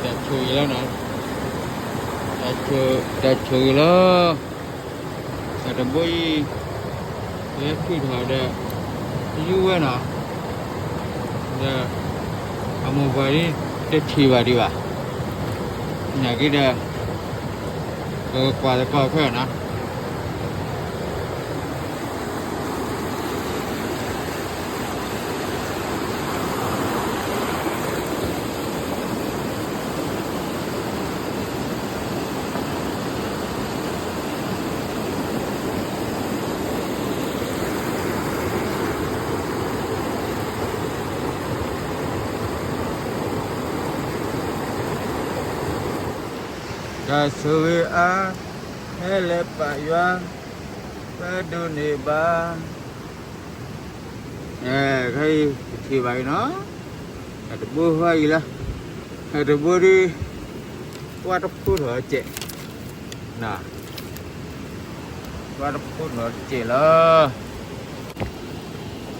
တၢ်ဆိၣ်ဂ့ၤလီၤနီၤ, တၢ်ဆိၣ်ဂ့ၤလီၤ, တၢ်တဘိအံၤ, လၢထုးထီၣ်ဒီး, တယူဝဲနီၤ, ဒီး, အမိၢ်ပှၢ်ဒ်, တထံၣ်ဘၣ်ဒံးဘၣ်, နာ်က့ဒီး, ပကကွၢ်သကိးခဲနီၤ. တၢ်ဆိၣ်ဂ့ၤအါ, ဟဲလၢပာ်ယွၤ, ပဒိးန့ၢ်ဘၣ်, ခဲအံၤ ပထံၣ်ဘၣ်အံၤနီၤ, အတဘိဟီအံၤလီၤ, အတဘိဒ်, ပှၤတဖိထီၣ်စဲး, ပှၤတဖိထီၣ်စဲးလီၤ,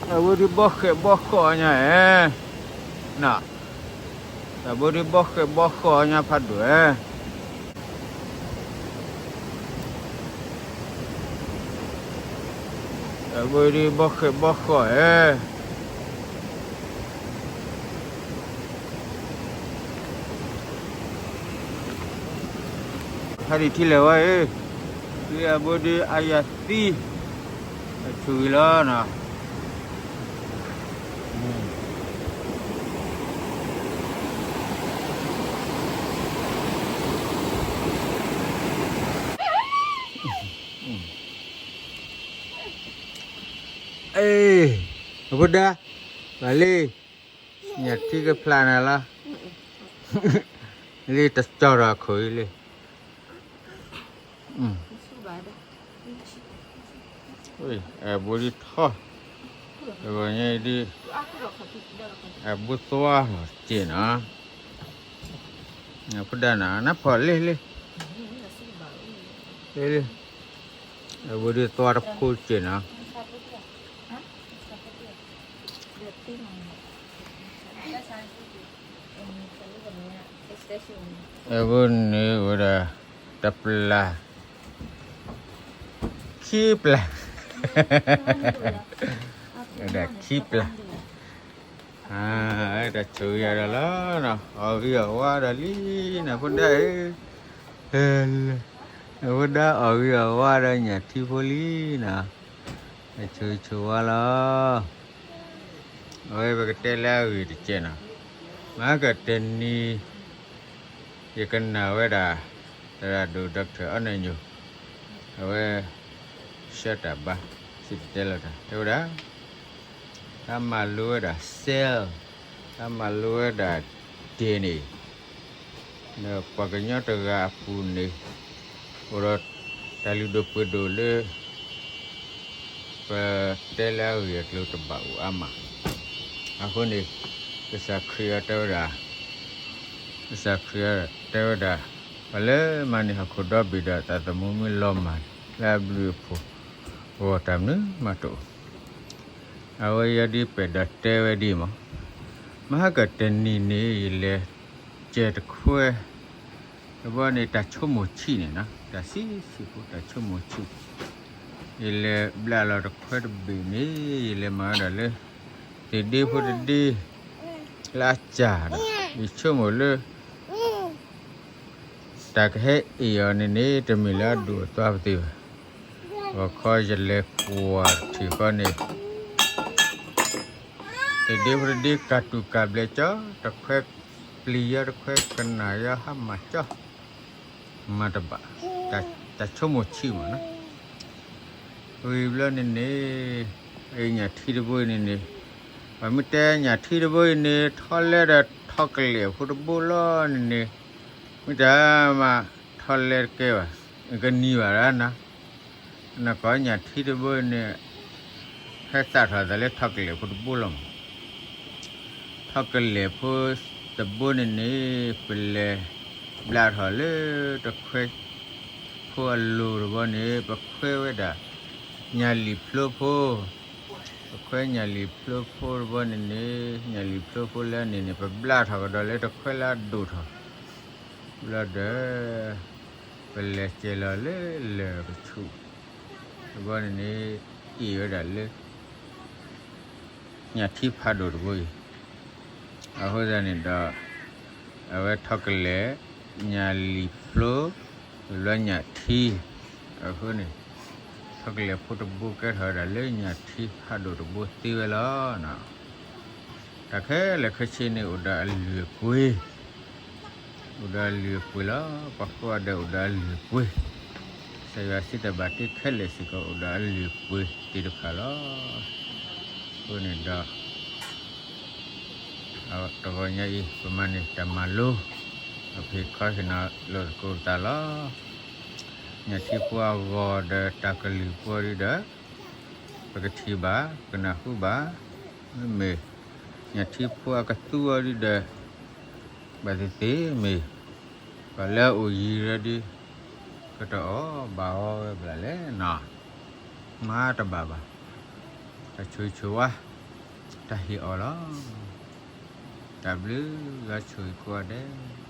အဝဲဒ်ဘီဃဲးဘီဃီၣ်ညါဧဲ, တၢ်ဘိဒ်ဘီဃဲးဘီဃီၣ်ညါဖးဒိၣ်ဧဲ, တၢ်ဘိဒ်ဘီဃဲးဘီဃီၣ်ဧဲ. ဖးဒံးထံလဲၣ်ဝဲအံၤ, လၢအဘိဒ်အယၤသံ, အဆိၣ်ဂ့ၤလီၤနီၤ. အ့, အဖိဒါ, ဘၣ်လံ, ညၣ်ထံကဖျါနၤလီၤ, လံတကၠီၢ်ဒီးအခိၣ်အံၤလံ. အဘိဒ်ထီ, အဂီၢ်ညါအံၤဒ်, အဘိသွါလီၤစ့ၢ်နီၤ, ဖိဒါနၤ နဖီၣ်လံလံ, လံ, အဘိဒ်သွါတဖိစ့ၢ်နီၤ. အဘိန့ၣ်ဝဲဒၣ်, တပျၢ်, ခံပျၢ်, ဝဲဒၣ်ခံပျၢ်, တၢ်ဆိၣ်ဂ့ၤအါဒီးလီၤ, အီၣ်ဂံၢ်အီၣ်ဝါဒီးလံ, နဖိဒါဧၢ, နဖိဒါအီၣ်ဂံၢ်အီၣ်ဝါဒီးညၣ်ထံဖိလံနီၤ, တၢ်ဆိၣ်ဂ့ၤဆိၣ်ဝါလီၤ. အဝဲပကတဲလၢအဂ့ၢ်တကဲးနီၤ, မဟါကတနံၤ, ယကနၣ်ဝဲဒၣ်, သရၣ်ဒိၣ် Doctor အီနၢညိၣ်, အဝဲ, ဆှၢတၢ်ဘါ, စံၣ်တဲၤတဲလီၤတၢ် တဲဝဲဒၣ်, တၢ်မၤလိဝဲဒၣ် cell, တၢ်မၤလိဝဲဒၣ် DNA န့ၣ်, ဒီးပှၤကညီတဂၤအပူၤန့ၣ်, အိၣ်ဒီးတၢ်လုၢ်ဒိၣ်ပှ့ၤဒိၣ်လၢ ပတဲလၢအဂ့ၢ်အကျိၤတဘၣ်အိၣ်အါမး, အဃိန့ၣ်, ကစၢ်ခရံာ်အတဲဝဲဒၣ်, ကစၢ်ခရံာ်တဲဝဲဒၣ်, ပှၤလၢမၤန့ၢ်ဟီၣ်ခိၣ်ဒီဘ့ၣ်ဒီးသးသမူမ့ၢ်လီၤမၢ်လၢအဘျုးအဖှိၣ်, ဂီၢ်တၢ်မနုၤမးတအိၣ်, အဝဲယဲဒ်ပဲာ်ဒီးတဲဝဲဒ်မး, မဟါကတနံၤန့ၣ် ယလဲၤစဲးတခွဲ တဘျီန့ၣ် တၢ်ဆိကမိၣ်ဆံးန့ၣ်နီၤ, တၢ်ဆံးဆံးဖိတၢ်ဆိကမိၣ်ဆံး, ယလဲၤဘျးလီၤတခွဲတဘ့ၣ်န့ၣ် ယလဲၤမၤဝဲဒၣ်လၢ သ့ၣ်ဒ့ဖိတဒ့ လၢအစၢ်ဒီး ယဆိကမိၣ်လၢ တၢ်ကဟဲအ့ၣ်အီၤန့ၣ်န့ၣ် တမ့ၢ်လၢအဒိၣ်အသွါပသ့ဘၣ်. ဂီၤခီယလဲၤကွၢ်တထံၣ်ဃီန့ၣ် သ့ၣ်ဒ့ဖိတဒ့ ကၢ်တူၢ်ကၢ်ဘျဲးကၠီ, တခွဲပျံၤယီၤ တခွဲကနၣ်ယီၤ ဟါမၢ်ကၠီ, မၤတဘၣ်, တၢ်ဆိကမိၣ်ဆံးမးနီၤ. ဝံၤဘျီန့ၣ်န့ၣ်, အညၣ်ထံတဘိအံၤန့ၣ်န့ၣ်, ပှၤမ့ၢ်တဲညၣ်ထံတဘိအံၤန့ၣ် ထီလဲဒီးထီကလဲာ်ဖိတဘိလီၤန့ၣ်န့ၣ်, မ့ၢ်တၢ်မၤထီလဲတကဲဘၣ်, ကနံၤဘၣ်ဒၣ်နီၤ, နကိးညၣ်ထံတဘိအံၤန့ၣ် ဟဲသၣ်ထီၣ်သးလၢထီကလဲာ်ဖိတဘိလီၤမး. ထီကလဲာ်ဖိတဘိန့ၣ်န့ၣ် ပလဲၤဘျးထီၣ်လၢတခွဲ ဖိအလိၤတဘိန့ၣ် ပခွဲဝဲဒၣ် ညၣ်လံာ်ဖျိဖိ, ပခွဲညၣ်လံာ်ဖျိဖိတဘိန့ၣ်န့ၣ် ညၣ်လံာ်ဖျိဖိလၢန့ၣ်န့ၣ် ပဘျးထီၣ်ကဒီးလၢတခွဲလၢအဒိၣ်ထီၣ် ဘျီဒီး ပလဲၤစဲၤလီၤလၢလၢၢ်ကဆူး, တဘျီန့ၣ်န့ၣ် အ့ၣ်ဝဲဒၣ်လၢ ညၣ်ထံဖးဒိၣ်တဘိအံၤ, အဃိသတးန့ၣ်ဒီး အဝဲထီၣ်ကလဲၤ ညၣ်လံာ်ဖျိ လၢညၣ်ထံ, အဃိန့ၣ် ထီၣ်ကလဲၤဖိတဘိကဲထီၣ်ဝဲဒၣ်လၢညၣ်ထံဖးဒိၣ်တဘိသ့ဝဲလီၤ. တၢ်ခဲလၢာ်ခဲဆ့န့ၣ်အိၣ်ဒီးအလုၢ်အပှ့ၤ, အိၣ်ဒီးအလုၢ်အပှ့ၤလီၤ. ပှၤကိးဂၤဒဲးအိၣ်ဒီးအလုၢ်အပှ့ၤ, ကစၢ်ယွၤစံးတၢ်ဘၣ်တ့ခဲလၢာ်စ့ၢ်ကီးအိၣ်ဒီးအလုၢ်အပှ့ၤသ့ၣ်တဖၣ်လီၤ. အဃိန့ၣ်ဒီး တဂီၤညါအံၤ ပမၤန့ၢ်တၢ်မၤလိ အဖံးခီဟ့ၣ်နီၤလိာ်သကိးပသးလီၤ. ညၣ်ထံဖိအဂီၤဒီးတၢ်ကလုၢ်ဖိဒုဒီး ပကထံၣ်ဘၣ် ပကနၢ်ဟူဘၣ်, မ့မ့ၢ် ညၣ်ထံဖိအကသူအီၤဒုဒီး ဘၣ်သ့ၣ်သ့ၣ်မ့ၢ် ပှၤလၢအအိၣ်ယံၤရၢဒု ကတအီၣ်ဘၣ်အီၤဝဲဘၣ်လဲၣ်နီၤ, မၤတဘၣ်ဘၣ်. တၢ်ဆိၣ်ဂ့ၤဆိၣ်ဝါ တၢ်ဟ့ၣ်အီၤလီၤ. တၢ်ဘျုး ယွၤဆိၣ်ဂ့ၤကိးဂၤဒဲး